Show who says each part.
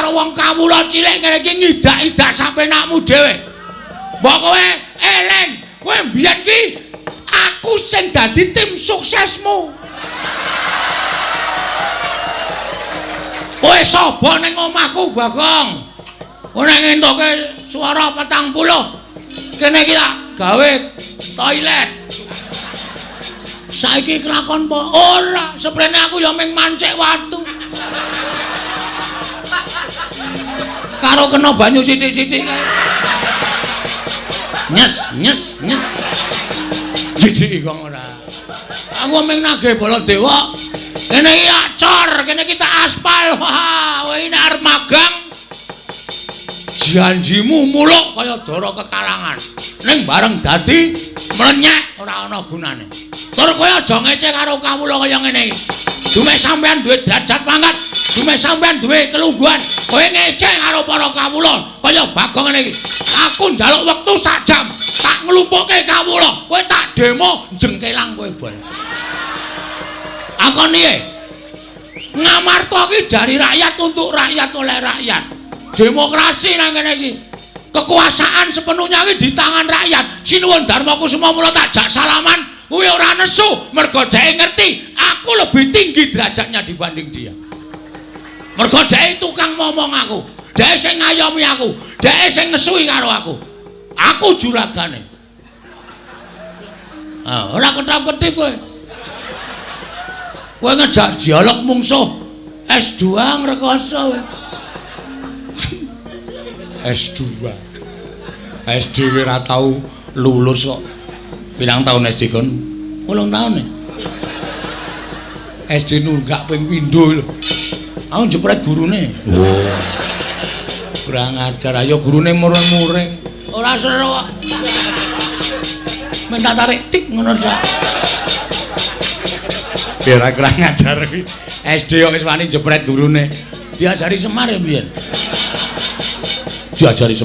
Speaker 1: karo wong kawula cilik ngene iki ngidak-idak sapenakmu dhewe. Mbok kowe eling, kowe mbiyen ki aku sing dadi tim suksesmu. Kowe sapa ning omahku, Bagong? Kowe nek ngentoke swara 40. Kene iki tak gawe toilet. Saiki kelakon apa? Ora, seprene aku ya mung mancik watu. Karo kena banyu sithik-sithik kae. Nyes, nyes, nyes. Jijik kok ora. Aku mung nagih Baladewa. Kene iki tak cor, kene iki tak aspal. Wah, kowe iki nek arep magang janjimu muluk kaya dara kekalangan. Ning bareng dadi mlenyek ora ana gunane. Tur kowe aja ngece karo kawula kaya ngene iki. Dume sampean duwe derajat pangkat, dume sampean duwe kelungguhan, kowe ngece karo para kawula kaya Bagong ngene iki. Aku njaluk wektu sak jam, tak nglumpukke kawula, kowe tak demo jengkelang kowe bol. Akon piye? Ngamarta ki dari rakyat untuk rakyat oleh rakyat. Demokrasi nang kene iki. Kekuasaan sepenuhnya iki di tangan rakyat. Sinuwun Darma Kusuma mula tak jak salaman, kuwi ora nesu mergo dheke ngerti aku lebih tinggi derajatnya dibanding dia. Mergo dheke tukang ngomong aku, dheke sing ngayomi aku, dheke sing ngesui karo aku. Aku juragane. Ah, ora ketap-ketip kowe. Kowe ngejak dialog mungsuh S2 ngrekoso kowe. S2. SD ora tau lulus kok. Pirang tahun SD kon? 8 tahun ya. SD nunggak ping pindho lho. Aku jepret gurune. Oh. Kurang ajar, ayo gurune murung-muring. Ora seru kok. Minta tarik tik ngono tok. Biar kurang ajar kuwi. SD kok wis wani jepret gurune. Diajari Semar ya mbiyen. Diajari Semar.